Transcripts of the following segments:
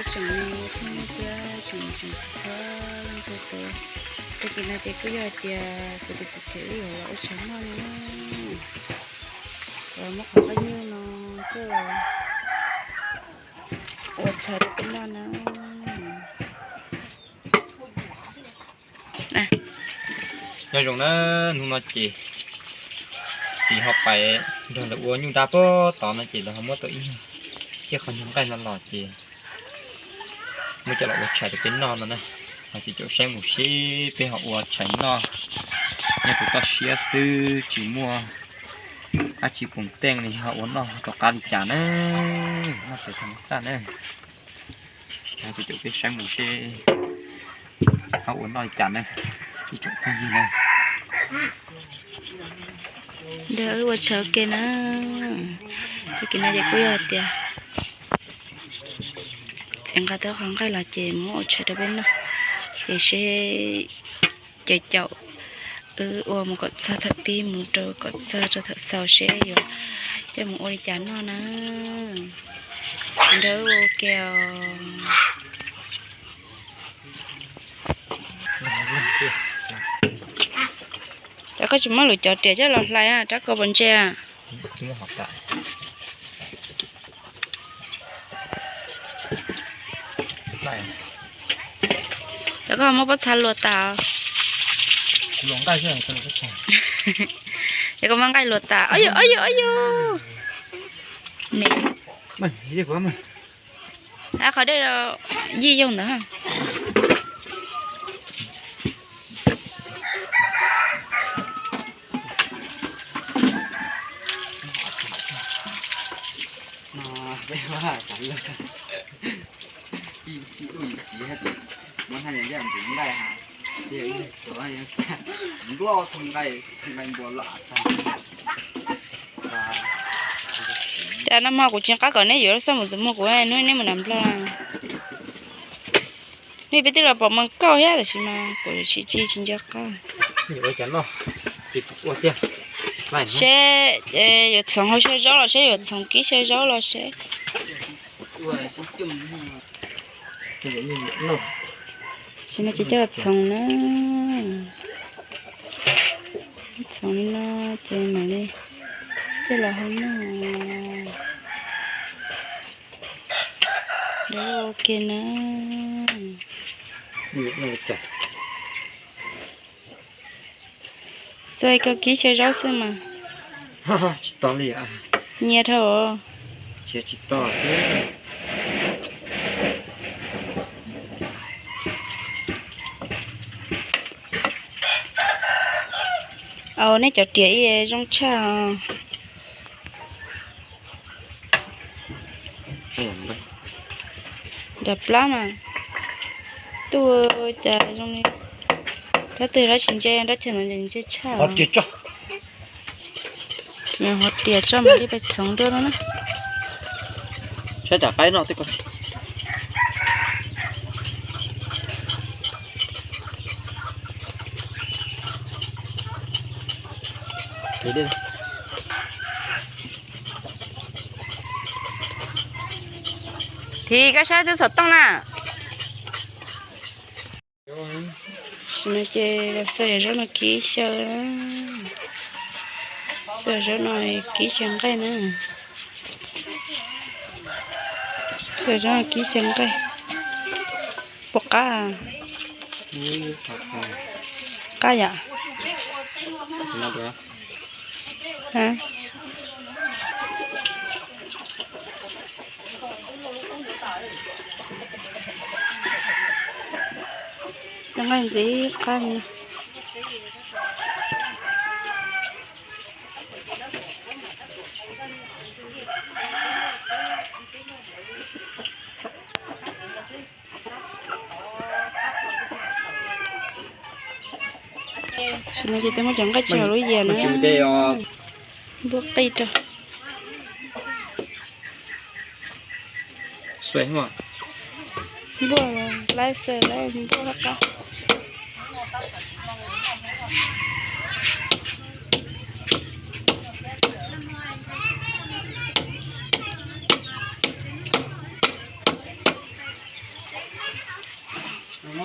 Tsoom me phooj ywg thiab tsoom niam tsoom txiv txhua leej txhua tus, tag kis no ces kuj yog hais tias kuv tus txiv tsev wb yuav los ua tshav noj no na. Yuav muab qhov nqaij nyuj no coj ua tshav rau peb noj na. Nyob zoo na, hnub no ces txiv ho pais nrog lawv ua nyuj dab puag tod no ces lawv ho muab tau ib nyuag thiab qhov nyuag nqaij no los ces muab coj los ua tshais rau peb noj no na. Ho ces caum saib mus seb peb ho ua tshais noj nyob rau toj siab xwb tsis muaj dab tsi poom teej li ho ua noj rov qab li cas na. Noj tshais thaj xaj na. Ho ces caum peb saib mus seb ho ua noj li cas na ib tsoom phooj ywg na. Nrog wb ua tshais ua ke na. Tag kis no ces kuj yog hais tias txiv nqa tau qhov nqaij los ces muab ua tshais rau peb noj. Ces seb caum caum wb ua mus kom txog thaum pib mus rau kom txog rau thaum xaus seb yuav coj mus ua li cas noj na. Nrog wb ua ke os. Cov koj tsis muab lwm cov riam coj los hlais rab kau puas ntse? Cov koj muab pob txha luas tas. Cov koj muab nqaij luas tas. Ob yus ob yus ob yus. Qhov dej yij yog ntawd. Cas nag hmo kuv tsis nco qab kom neb yuav xaj mus tus muag kuv, hnub neb mus nram Nplog. Hnub peb twb los pom mas kauj thiab tab sis mas kuv tsis tsis tsis nco qab. Seb yuav txhoov hauv xyaw zaub los seb yuav txhoov kib xyaw zaub los seb. Sim no ces coj los txhoov na. Txhoov li no ces mam li coj los hau noj. Ua ke na. Xua koj kib xyaw zaub xwb mas. Tsis to li. Nyias dhau. Tsis to xwb. Au, nej cov riam ib zoo tshaj. Nram plab mas tuaj cas zoo li dab twg dab tsis ntse, dab tsi ntse tshaj. Nws ho tias tso mam li pais txhoov dua no na. Saib tsam qaib noj tej ko. Thim, koj saib twb xov tooj na. Sim no ces los xaws zaub no kib xyaw, xaws zaub no kib xyaw nqaij na. Xaws zaub no kib xyaw nqaij. Puas qab? Qab yom. Cov nqaij ntxiv qab li no. Sim no ces tej muab cov nqaij tso hauv lub yias na. Npuaj qij rau. Npuaj laib xwb, laib npuaj laj qab. Tsis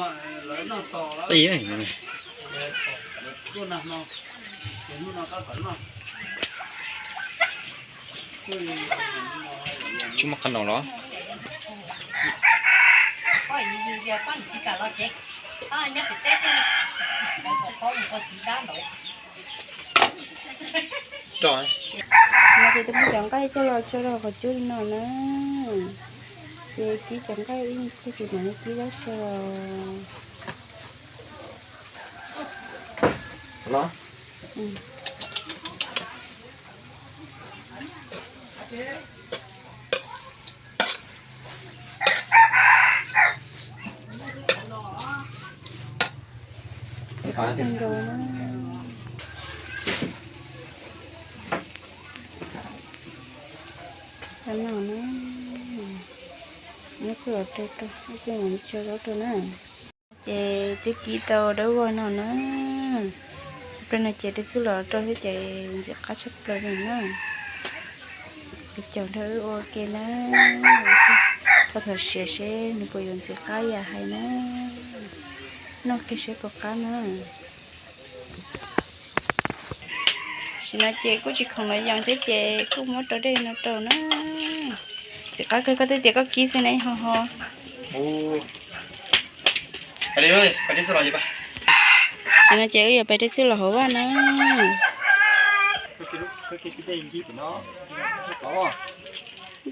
muaj qhov no los? No ces twb muab cov nqaij coj los tso rau qhov cub li no na. Ces kib cov nqaij ib tug ces mam li kib zaub saw los. Nkaus na. Cov no na, muab txuj los rau rau, ib pliag mam li tso zaub rau na. Ces twb kib tau dawb vog no na. Ib pliag no ces rau txuj los rau thiab ces ntxim qab tshaj plaws li na. Kuv caum nrog wb ua ke na. Thov txhob siav seb nws puas yuav ntxim qab yam hais na. Noj kiag seb puas qab na. Tam sim no ces kuj tsis khoom los yees thiab ces kuj muab rau dej no rau na. Ntxim qab kawg, koj twb tias koj kib xwb ne ho ho. Tam sim no ces wb yuav pais rau txuj los hauv vaj na.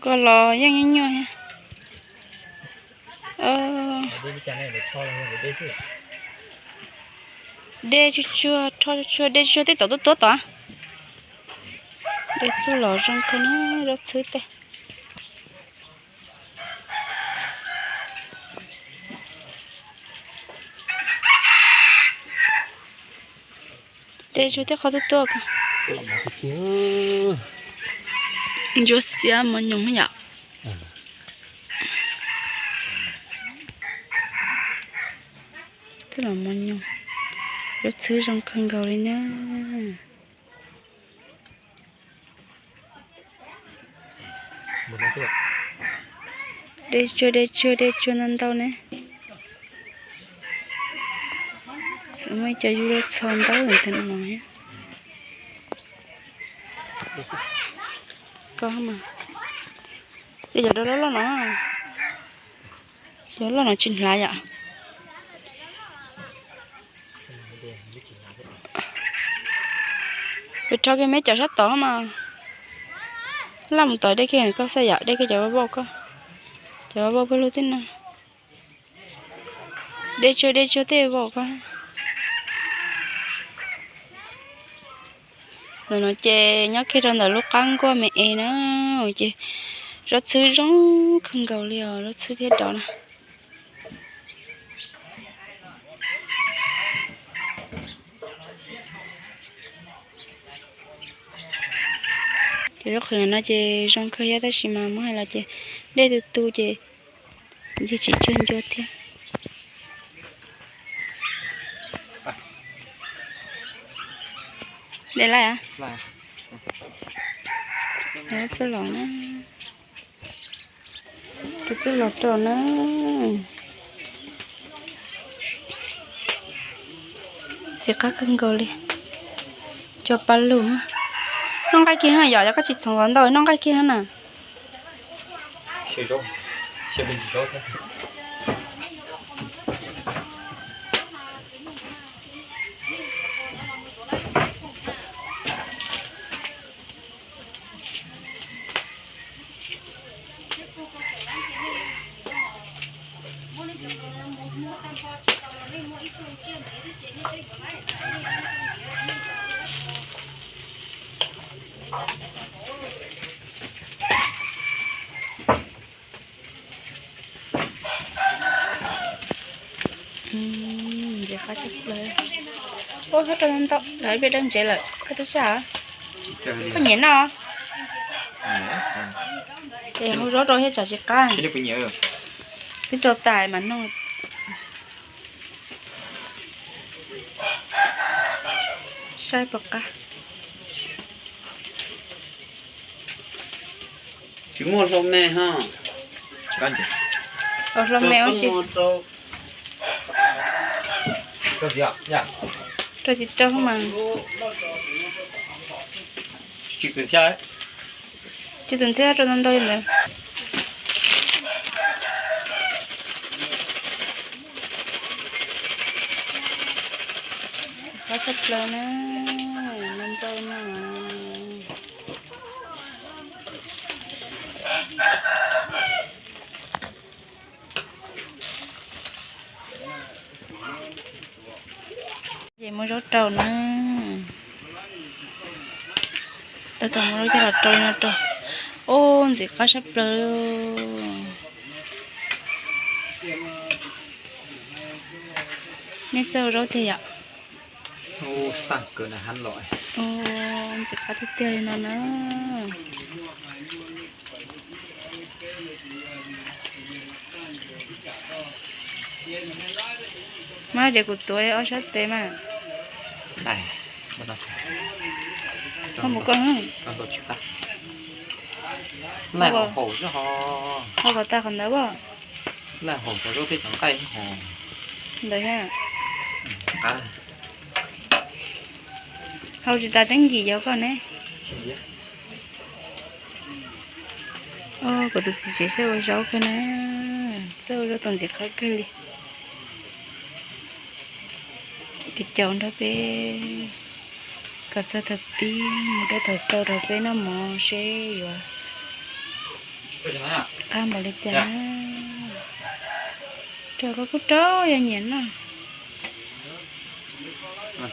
Koj los yeej nyuaj nyuaj thiab. Dej tsuag tsuag, rho tsuag tsuag, dej tsuag teb tom tuab tuab tod. Dej txuj los zoo kawg na, zaub txhwb tej. Dej tsuag tej qhov tuab tuab. Ntsuab xiab mos nyoos yom. Txuj los mos nyoos, zaub txhwb zoo kawg nkaus li na. Dej tsuag dej tsuag dej tsuag ntau ntau ne. Txawm muaj ib co yug loj txho ntau ntawm no thiab. Koj mas, ces cov dej loj loj no, cov loj no tsis hlav yom. Kuv rho kiag me cov sab tod mas, laj mus tom dej kiag koj xav yom, dej kiag cov vauj koj, cov vauj pawg lug tib no. Dej tsuag dej tsuag tej vauj koj. Ntawm no ces nyob kiag rau ntawm lub qab nkuaj me es na, ces zaub txhwb zoo kawg nkaus li os, zaub txhwb thiab dov na. Ces zaub qhwv no ces zoo kawg thiab tab sis mas muab hais los ces dej tu tu ces ncig tsis cuag ncua thiab. Dej laj, txuj los na. Tus txuj los rau na. Ntxim qab kawg nkaus li. Cov paj lug. Noj nqaij kiag yom, yog koj tsis txhoov los ntau noj nqaij kiag na. Ntxim qab tshaj plaws. Ua koj rau ntau lawm, peb dab ntsev lawm, koj twb saj. Koj nyiam noj? Es hau zaub rau thiab tsam tsis qab. Twb rau tas mas noj. Saib puas qab. Tsis muaj hlau me ho. Hlau me ua si. Rau tsis rau mas. Tsis tus ntxhiab rau ntau ntau li ntawd. Qab tshaj plaws na, no ntxawj no. Ces muab zaub rau na. Tab tom muab zaub coj los rau no rau. Ub, ntxim qab tshaj plaws li. Nej txawj ua zaub tiag yom? Ub, ntxim qab tiag tiag li no na. Mas ces kuv tuav ob sab tes mas. Koj mus koj. Hau kom tag qhov ntawd as. Ntawd. Hau tsis tas teeb nkim yog koj ne. Kuv tus txiv tsev txawj ua zaub kawg na, txawj ua zaub tau ntxim qab kawg li. Ces caum nrog peb kom txog thaum pib mus rau thaum xaus rau peb noj mov seb yuav qab npaum li cas. Rau koj kuj rau yog nyiam noj. Tam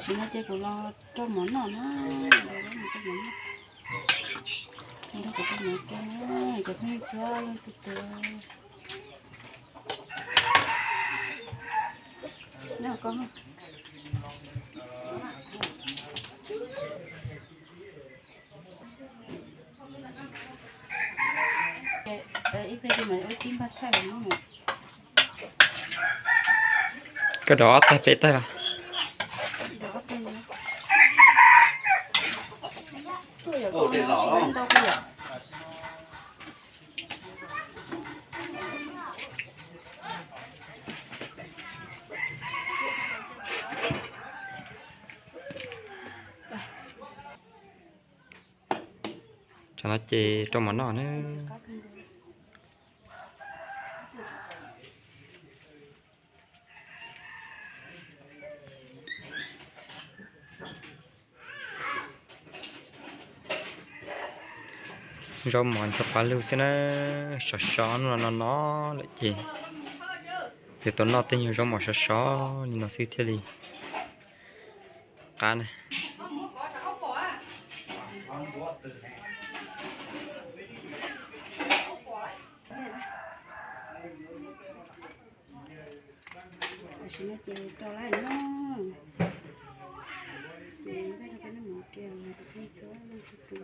sim no ces kuv los rau mov noj na, rau mov noj, rau mov noj, cov phooj ywg txhua leej txhua tus. Koj dov ob tag peb tag los? Tsam no ces rau mov noj na. Zaub mov ntxhua qab lug xwb na, sov sov no no lawm ces yuav tau noj tej nyuag zaub mov sov sov li no xwb thiaj li qab na. Tam sim no ces rau lawm na, ces npaj rau peb noj mov kiag, peb txhua leej txhua tus.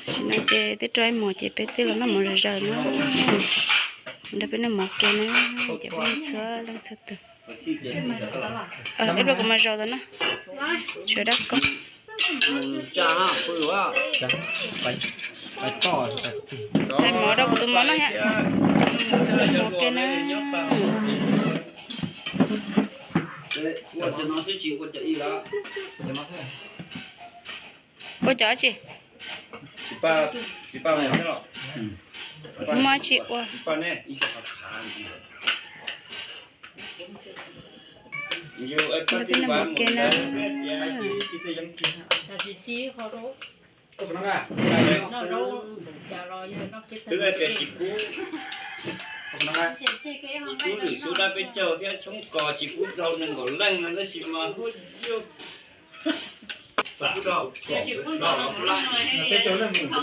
Tam sim no ces twb rau ib hmos ces peb twb los noj mov zom zaws na. Nrog peb noj mov kiag na, cov phooj ywg txhua leej txhua tus. Ib pliag kuv mam zaum tau na, sawv daws koj. Hais mov rau kuv tus mov noj thiab. Mov kiag na. Ua cov tsi? Kuv muab tsi ua. Peb noj mov kiag na. Twb tias tsis pub, tsis pub lwm xub dab peb caug thiab tshoob kos tsis pub dhau nees nkaum leej no tab sis mas hu, peb caug leej mus kuv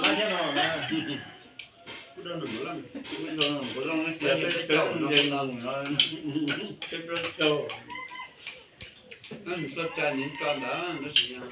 mab thiab no, peb caug leej mus no, peb plaub caug, nws txoj cai nws tso ntawd tab sis yog